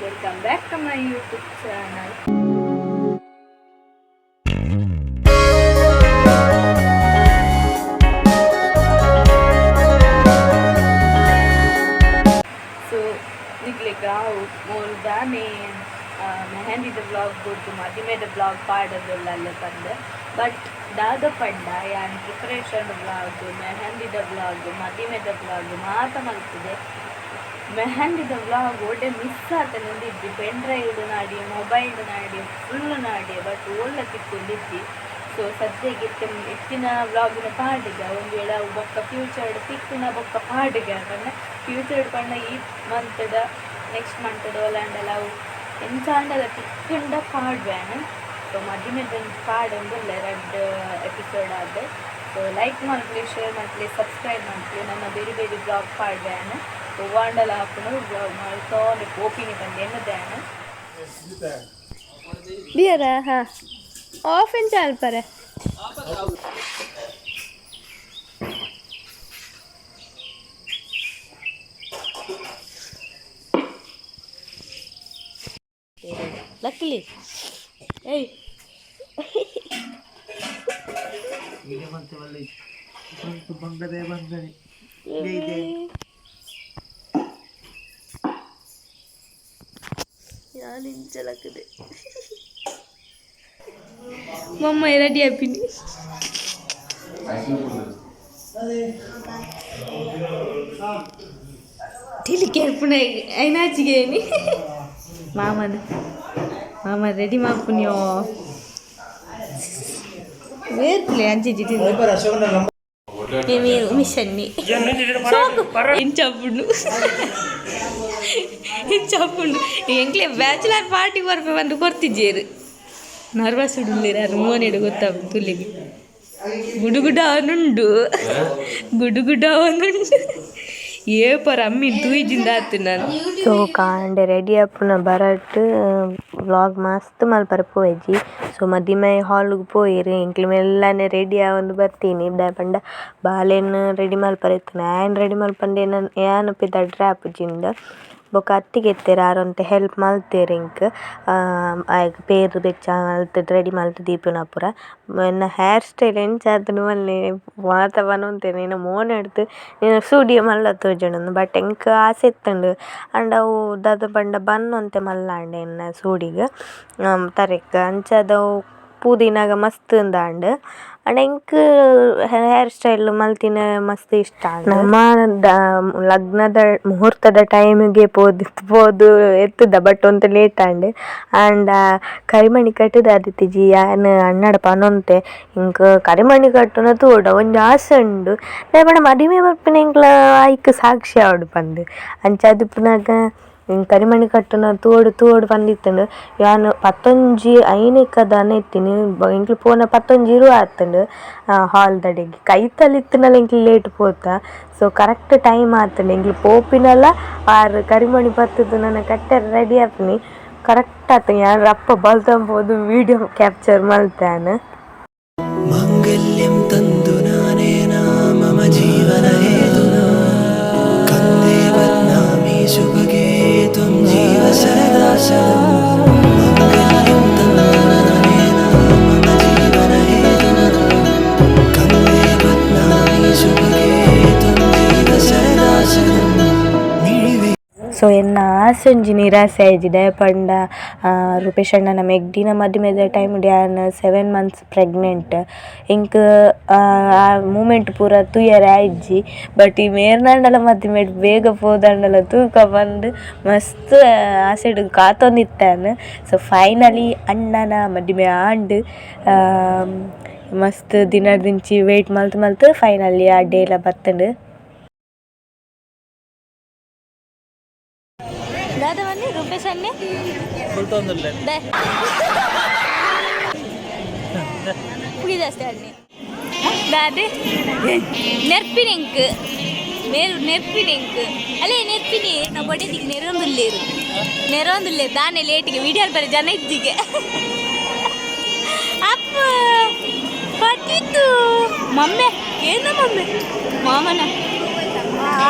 Welcome back to my YouTube channel. So ನಿಗ್ಲಿಗ ಮೂಲ್ದಾನೆ ಮೆಹಂದಿದ ವ್ಲಾಗ್ ಬುಡ್ದು ಮದಿಮೆದ ವ್ಲಾಗ್ ಪಾಡೋದಿಲ್ಲ ಅಲ್ಲೇ ಬಂದು. ಬಟ್ ದಾದ ಪಂಡ ಯಾನ್ ಪ್ರಿಪರೇಷನ್ ವ್ಲಾಗ್, ಮೆಹಂದಿದ ವ್ಲಾಗ್, ಮದಿಮೆದ ವ್ಲಾಗ್ ಮಾತ ಮಲ್ತದೆ. ಮೆಹಂದಿದ ವ್ಲಾಗ್ ಒಡೆ ಮಿಸ್ ಆತನಂದಿದ್ದಿ, ಪೆನ್ ಡ್ರೈವ್ ನಾಡಿ, ಮೊಬೈಲ್ ನಾಡಿ, ಫುಲ್ ನಾಡಿ, ಬಟ್ ಓಲ್ಲ ತಿಕ್ಕೊಂಡಿದ್ದಿ. ಸೊ ಸದ್ಯಕ್ಕೆ ಇತ್ತೆ ಇತ್ತಿನ ವ್ಲಾಗಿನ ಪಾಡಿಗ ಒಂದು ವೇಳೆ ಅವು ಬೊಕ್ಕ ಫ್ಯೂಚರ್ಡ್ ತಿಕ್ಕುನ ಬೊಕ್ಕ ಪಾಡಿಗ ಪಂಡ, ಫ್ಯೂಚರ್ಡ್ ಪಂಡ ಈ ಮಂತ್ದ ನೆಕ್ಸ್ಟ್ ಮಂತ್ಡ್ ಓಲಾಂಡಲ ಅವು ಎಂಚಾಂಡಲ ತಿಕ್ಕಂಡ ಪಾಡ್ವೇನ. ಸೊ ಮದಿಮೆದೊಂಜಿ ಪಾಡೊಂದುಲ್ಲೆ ರಡ್ಡ್ ಎಪಿಸೋಡ್ ಆದ್. ಸೊ ಲೈಕ್ ಮಲ್ಪುಲೆ, ಶೇರ್ ಮಲ್ಪುಲೆ, ಸಬ್ಸ್ಕ್ರೈಬ್ ಮಲ್ಪುಲೆ. ನನ್ನ ಬೇರೆ ಬೇರೆ ವ್ಲಾಗ್ ಪಾಡ್ವೇನ. ಒವ್ವಾಂಡಲ ಆಪುಂಡು, ವ್ಲಾಗ್ ಮಲ್ತೊಂದು ಪೋಪಿನಿ ಪಂದ್ ಎನ್ನುದೇನ. ಬಿಯರ ಹಾಂ ಆಫ್ ಎಂಚ ಅಲ್ಪರೆ. ಲಕ್ಲಿ ಏಯ್. ಯಾನ್ ಇಂಚ ಲಕ್ಕದೆ ಮಮ್ಮ ರೆಡಿ ಆಪಿನಿ. ತೆಲಿಕೆ ಐನಾಚಿಗೆ ಮಾಮನ ಮಾಮ ರೆಡಿ ಮಾಪುನಿಯೋ ವೇರ್ಪುಲೆ ಅಂಚಿಜಿ మీరు మిషన్ని ఇంచప్పుడు ಇಂಚప్పుడు ಎಂಕ್ಲೆ ಬ್ಯಾಚುಲರ್ ಪಾರ್ಟಿ ಬರ್ಪೆ ಬಂದು ಕೊರ್ತಿಜ್ಜೇರು. ನರ್ವಸ್ ಉಂಡಿರಾರು ಮೋನೆಡು ಗೊತ್ತಾಗ ತುಲಿಗೆ ಗುಡುಗುಡ ಅವನುಂಡು, ಗುಡುಗುಡ ಅವನುಂಡು. ಏ ಪರ ಅಮ್ಮಿ ತೂಯಿಜಿಂದ ಆತು ನಾನು. ಸೊ ಕಾಂಡೆ ರೆಡಿ ಆಪುನ ಬರಟ್ ವ್ಲಾಗ್ ಮಸ್ತ್ ಮಲ್ಪರೆ ಪೋಯೆಜಿ. ಸೊ ಮದಿಮೆ ಹಾಲ್ಗ್ ಪೋಯೆರ್. ಎಂಕ್ಲೆ ಮೆಲ್ಲನೆ ರೆಡಿ ಆವೊಂದು ಬರ್ತೀನಿ. ದಾಯೆ ಪಂಡ ಬಾಲೆನ್ ರೆಡಿ ಮಲ್ಪರೆ ಇತ್ತುಂಡು. ಆಯನ್ ರೆಡಿ ಮಲ್ಪಂದೆ ಯಾನ್ ಪಿದಡ್ರೆ ಆಪುಜಿಂದ್. ಬೊಕ ಅತ್ತಿಗೆ ಇತ್ತೆರ್, ಆರ್ ಒಂತೆ ಹೆಲ್ಪ್ ಮಲ್ತೆರ್ ಎಂಕ್. ಆಯಗ್ ಪೇರ್ ಬೆಚ್ಚ ಮಲ್ತ್ ರೆಡಿ ಮಲ್ತ್ ದೀಪುನ ಪೂರ. ಎನ್ನ ಹೇರ್ ಸ್ಟೈಲ್ ಎಂಚ ಆತುಂಡು ಮಲ್ಲೆ ಮಾತ ಪನೊಂತೆರ್, ನಿನ್ನ ಮೋನೆಡ್ದ್ ನಿನ್ನ ಸೂಡಿಯೋ ಮಲ್ಲ ತೋಜುಂಡು. ಬಟ್ ಎಂಕ್ ಆಸೆ ಇತ್ತುಂಡು. ಆಂಡ ಅವು ದಾದ ಪಂಡ ಬನ್ ಒಂತೆ ಮಲ್ಲ ಆಂಡ್ ಎನ್ನ ಸೂಡಿಗ್ ತರೆಕ್. ಅಂಚಾದ್ ಅವು ಪೂ ದೀನಗ ಮಸ್ತ್ ಉಂದಾಂಡ್. ಆಂಡ ಎಂಕ್ ಹೇರ್ ಸ್ಟೈಲ್ ಮಲ್ತಿನ ಮಸ್ತ್ ಇಷ್ಟ ಆಂಡ್. ನಮ ಲಗ್ನದ ಮುಹೂರ್ತದ ಟೈಮಿಗೆ ಪೋದು ಪೋದು ಎತ್ತುದ, ಬಟ್ ಒಂತೆ ಲೇಟ್ ಆಂಡ್. ಆಂಡ ಕರಿಮಣಿ ಕಟ್ಟುದು ಆದಿತ್ತಿಜಿ. ಯಾನ್ ಅಣ್ಣಡ ಪನೊಂತೆ, ಎಂಕ್ ಕರಿಮಣಿ ಕಟ್ಟುನ ತೂವೊಡು ಒಂಜಿ ಆಸೆ ಉಂಡು, ದಾಯೆ ಪಂಡ ಮದಿಮೆ ಬರ್ಪಿನ ಎಂಕ್ಲ ಐಕ್ ಸಾಕ್ಷಿ ಆವೊಡು ಪಂದ್. ಅಂಚಾದ್ ಇಪ್ಪುನಗ ಎಂಕ್ ಕರಿಮಣಿ ಕಟ್ಟುನ ತೂವೊಡು ತೂವೊಡು ಪಂದಿತ್ತುಂಡು. ಯಾನ್ ಪತ್ತೊಂಜಿ ಐನೆಕ್ಕ ದಾನೆ ಇತ್ತಿನಿ, ಎಂಕ್ಲು ಪೋನ 10:20 ಆತುಂಡು ಹಾಲ್ ದಡೆಗ್. ಕೈತಲ್ ಇತ್ತುಂಡಲ ಎಂಕ್ಲು ಲೇಟ್ ಪೋತ. ಸೊ ಕರೆಕ್ಟ್ ಟೈಮ್ ಆತುಂಡು ಎಂಕ್ಲು ಪೋಪಿನಲ. ಆರ್ ಕರಿಮಣಿ ಪತ್ತುದು ನನ ಕಟ್ಟೆರೆ ರೆಡಿ ಆಪಿನಿ ಕರೆಕ್ಟ್ ಆತು. ಯಾನ್ ರಪ್ಪ ಬಲ್ತೊಂದು ಪೋದು ವೀಡಿಯೋ ಕ್ಯಾಪ್ಚರ್ ಮಲ್ತೆ ಯಾನ್. माङ्गल्यं तन्तुनानेन मम जीवनहेतुना कन्दे बध्नामि सुभगे त्वं जीव सदा सदम्। माङ्गल्यं तन्तुनानेन मम जीवनहेतुना कन्दे बध्नामि सुभगे त्वं जीव सदा सदम् मिळिवे. ಸೊ ಎನ್ನ ಆಸೆ ಒಂಜಿ ನಿರಾಸೆ ಆಯ್ಜಿ. ದಾಯೆ ಪಂಡ ರೂಪೇಶ್ ಅಣ್ಣನ ಮೆಗ್ದಿನ ಮದಿಮೆದ ಟೈಮ್ ಯಾನ್ 7 ಮಂತ್ಸ್ ಪ್ರೆಗ್ನೆಂಟ್. ಎಂಕ್ ಆ ಮೂಮೆಂಟ್ ಪೂರ ತೂಯರೆ ಆಯ್ಜಿ. ಬಟ್ ಈ ಮೇರ್ನಾಂಡಲ ಮದಿಮೆಡ್ ಬೇಗ ಪೋದಾಂಡಲ ತೂಕ ಪಂದ್ ಮಸ್ತ್ ಆಸೆಡ್ ಕಾತೊಂದಿತ್ತೆ ಯಾನ್. ಸೊ ಫೈನಲಿ ಅಣ್ಣನ ಮದಿಮೆ ಆಂಡ್. ಮಸ್ತ್ ದಿನದಿಂಚಿ ವೇಟ್ ಮಲ್ತ್ ಮಲ್ತ್ ಫೈನಲಿ ಆ ಡೇಲ ಬತ್ತುಂಡು. ದಾದ ಬನ್ನಿ ರೂಪೇಶ್ ಅನ್ನೆ ದೆ ಪುಡಿ ಜಾಸ್ತಿ ಅಣ್ಣೆ. ದಾದೆ ನೆರ್ಪಿನೆಂಕ್ ಮೇರು ನೆರ್ಪಿನೆಂಕ್ ಅಲ್ಲೇ ನೆರ್ಪಿನಿ. ನಾವು ಬಡಿದಿಗೆ ನೆರೊಂದುಲ್ಲೇರು ನೆರೊಂದುಲ್ಲೇರು ದಾನೆ ಲೇಟಿಗೆ ವಿಡಿಯೋ ಬರೆ ಜನ ಇಜ್ಜಿಗೆ. ಅಪ್ಪ ಪಟ್ಟಿತ್ತು ಮಮ್ಮೆ ಏನು ಮಮ್ಮೆ ಮಾಮನ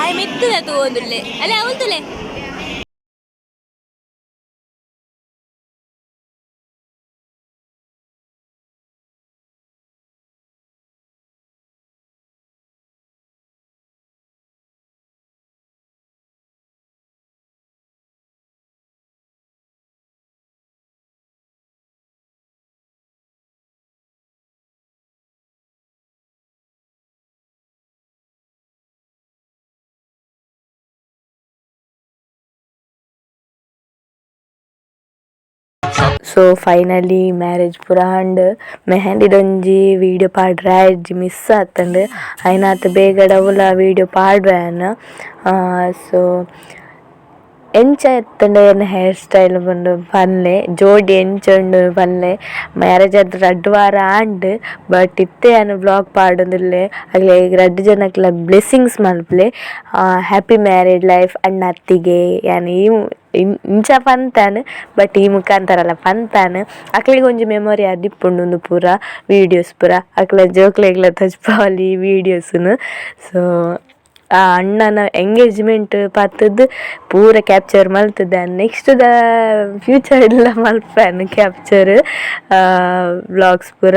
ಆಯ್ ಮೆತ್ತದ ತೂವೊಂದುಲ್ಲೆ ಅಲ್ಲೇ ಅವಂತುಲೆ. So finally marriage ಪೂರ ಆಂಡ್ ಮೆಹಂದಿದೊಂಜಿ ವೀಡಿಯೋ ಪಾಡ್ರೆ ಆಯ್ಜಿ ಮಿಸ್ ಆತುಂಡು ಐನಾತ್ ಬೇಗ ಡವುಲ ವೀಡಿಯೋ ಪಾಡ್ವೆ ಯಾನ್. ಸೊ ಎಂಚ ಇತ್ತುಂಡು ಎನ್ನ ಹೇರ್ ಸ್ಟೈಲ್ ಪಂದ್ ಪನ್ಲೆ ಜೋಡಿ ಎಂಚ ಉಂಡು ಪನ್ಲೆ. ಮ್ಯಾರೇಜ್ ಆದ್ ರಡ್ಡ್ ವಾರ ಆಂಡ್ ಬಟ್ ಇತ್ತೆ ಯಾನ್ ವ್ಲಾಗ್ ಪಾಡೊಂದುಲ್ಲೆ ಅಕ್ಲೆಗ್ ರಡ್ಡ್ ಜನಕ್ಲ ಬ್ಲೆಸ್ಸಿಂಗ್ಸ್ ಮನ್ಪುಲೆ ಹ್ಯಾಪಿ ಮ್ಯಾರೇಡ್ ಲೈಫ್ ಅಣ್ಣ ಅತ್ತಿಗೆ ಯಾನ್ ಈ ಇಂಚ ಪಂತಾನ್ ಬಟ್ ಈ ಮುಖಾಂತರಲ ಪಂತಾನ್ ಅಕ್ಲೆಗ್ ಒಂಜಿ ಮೆಮೊರಿ ಆದಿಪ್ಪುಂಡು ಉಂದು ಪೂರ ವೀಡಿಯೋಸ್ ಪೂರ ಅಕ್ಲೆ ಜೋಕ್ಲೆಗ್ಲ ತೋಜ್ಪಾವೊಲಿ ಈ ವೀಡಿಯೋಸ್ನು. ಸೊ ಆ ಅಣ್ಣನ ಎಂಗೇಜ್ಮೆಂಟ್ ಪತ್ತುದು ಪೂರ ಕ್ಯಾಪ್ಚರ್ ಮಲ್ತುದೆ ನೆಕ್ಸ್ಟ್ ದ ಫ್ಯೂಚರ್ ಎಲ್ಲ ಮಲ್ಪೆನ್ ಕ್ಯಾಪ್ಚರ್ ವ್ಲಾಗ್ಸ್ ಪೂರ.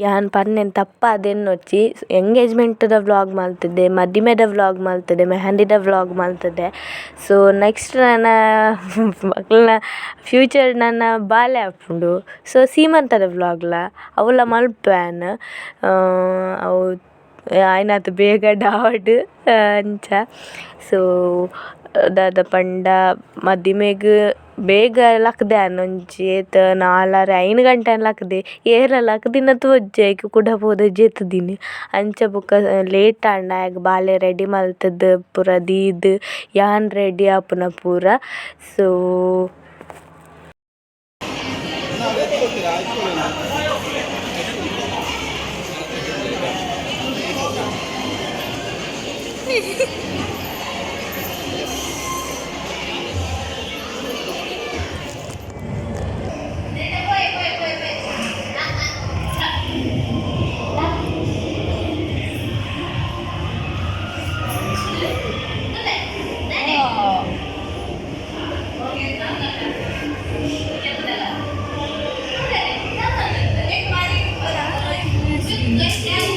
ಯಾನ್ ಪನ್ನೆನ್ ತಪ್ಪಾದ್ ಎನ್ನೊಚ್ಚಿ ಎಂಗೇಜ್ಮೆಂಟ್ದ ವ್ಲಾಗ್ ಮಲ್ತುದೆ ಮದಿಮೆದ ವ್ಲಾಗ್ ಮಲ್ತುದೆ ಮೆಹಂದಿದ ವ್ಲಾಗ್ ಮಲ್ತುದೆ. ಸೊ ನೆಕ್ಸ್ಟ್ ನನ ಅಕ್ಲ್ನ ಫ್ಯೂಚರ್ ನನ ಬಾಲೆ ಆಪುಂಡು ಸೊ ಸೀಮಂತದ ವ್ಲಾಗ್ಲ ಅವುಲ ಮಲ್ಪುವೆ ಯಾನ್ ಅವು ಆಯ್ನಾತ್ ಬೇಗ ಡಾವಡ್ ಅಂಚ. ಸೊ ದಾದ ಪಂಡ ಮದಿಮೆಗ್ ಬೇಗ ಲಕ್ಕ್ದೆ ಯಾನ್ ಒಂಜಿ ಏತ್ ನಾಲರೆ ಐನ್ ಗಂಟೆ ಲಕ್ಕ್ದೆ ಏರ್ಲ ಲಕ್ಕ್ದಿನ ತೋಜುಜಿ ಐಕ್ ಕುಡ ಪೋದು ಜೆತ್ತಿದಿನಿ ಅಂಚ ಬೊಕ ಲೇಟ್ ಆಂಡ್ ಆಯಗ್ ಬಾಲೆ ರೆಡಿ ಮಲ್ತುದು ಪೂರ ದೀದ್ ಯಾನ್ ರೆಡಿ ಆಪುನ ಪೂರ. ಸೊ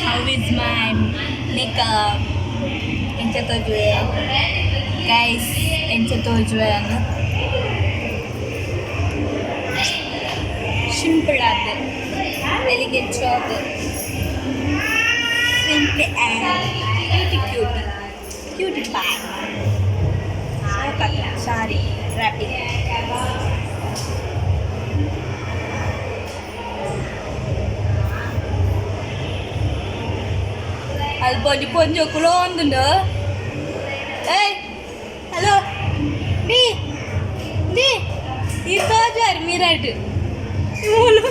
How is my makeup? ಎಂಚ ತೋಜುವೆ ಗೈಸ್, ಎಂಚ ತೋಜುವೆ ಅನ್ನು ಸಿಂಪಲ್ ಆದ ಎಲಿಗೆಂಟ್ ಆದ simply and cutie cutie cutie pie sorry wrapping. ಅಲ್ಲಿ ಪೊಂಜಿ ಪೊಂಜೋಕುಲು ಒಂದುಂಡು. ಏಯ್ ಹಲೋ ಡಿ ಡಿ ಈ ತೋಜಾರ್ ಮಿರಾಟ್ ಮೂಲು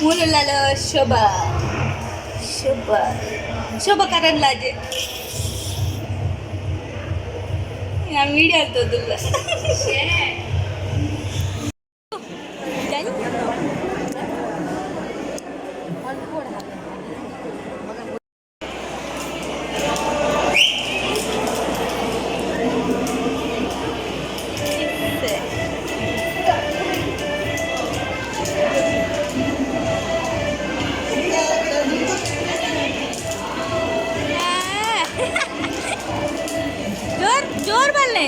ಮೂಲುಲ್ಲಾಲ ಶೋಭಾ ಶೋಭಾ ಶೋಭಾ ಕರಂದ್ಲಾಜೆ ನಾನು ವಿಡಿಯೋ ತೋದಿಲ್ಲ. ಜೋರ್ ಜೋರ್ ಬಲ್ಲೆ.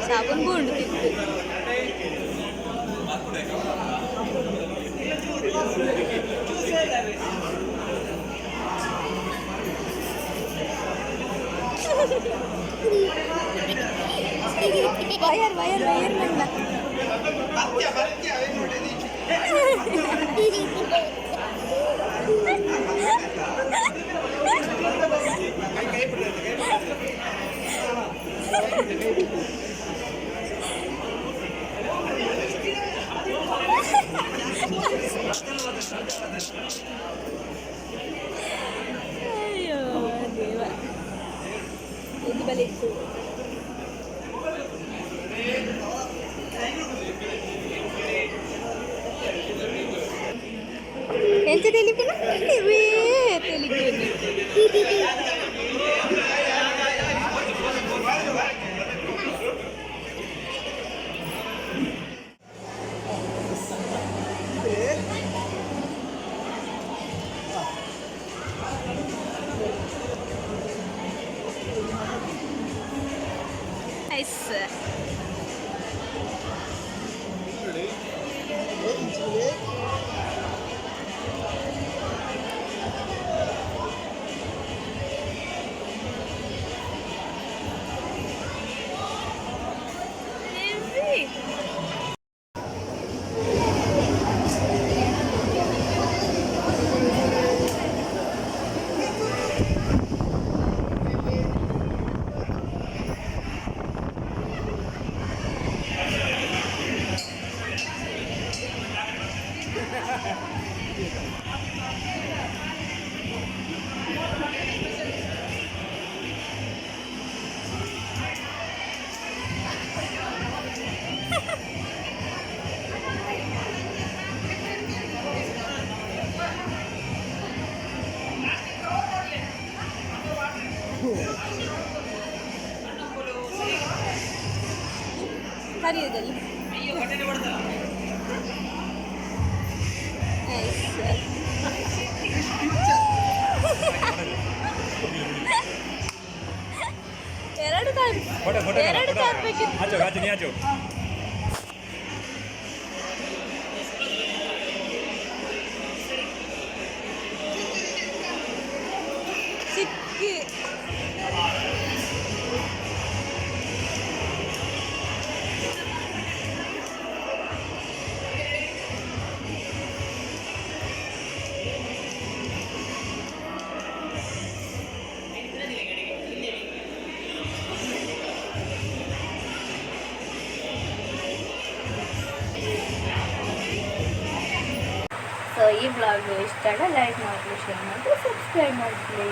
ಸಾಬೂನ್ ಬೂಂಡು ತಿತ್ತು. ವಯರ್ ವಯರ್ ವಯರ್ ಮಂಡ. ಅಯ್ಯೋ ದೇವ, ಇದು ಬಲೆ ಇತ್ತು. ಎಂತ ತೆಲಿಪಿನ ಇವೇ ತೆಲಿಪೇನೆ. ನೈಸ್. ಹರಿಯೋದಲ್ಲ. ನೈಸ್. ಎರಡು ಫೋಟೋ ಫೋಟೋ. ಎರಡು ತರ್ಬೇಕಿತ್ತು. ಆಚೋ ಆಚೆ, ನೀ ಆಚೋ. ಚಿಕ್ಕಿ. ಸೊ ಈ ವ್ಲಾಗ್ ಇಷ್ಟ ಲೈಕ್ ಮಾಡಿ, ಶೇರ್ ಮಾಡಿ, ಸಬ್ಸ್ಕ್ರೈಬ್ ಮಾಡಿ.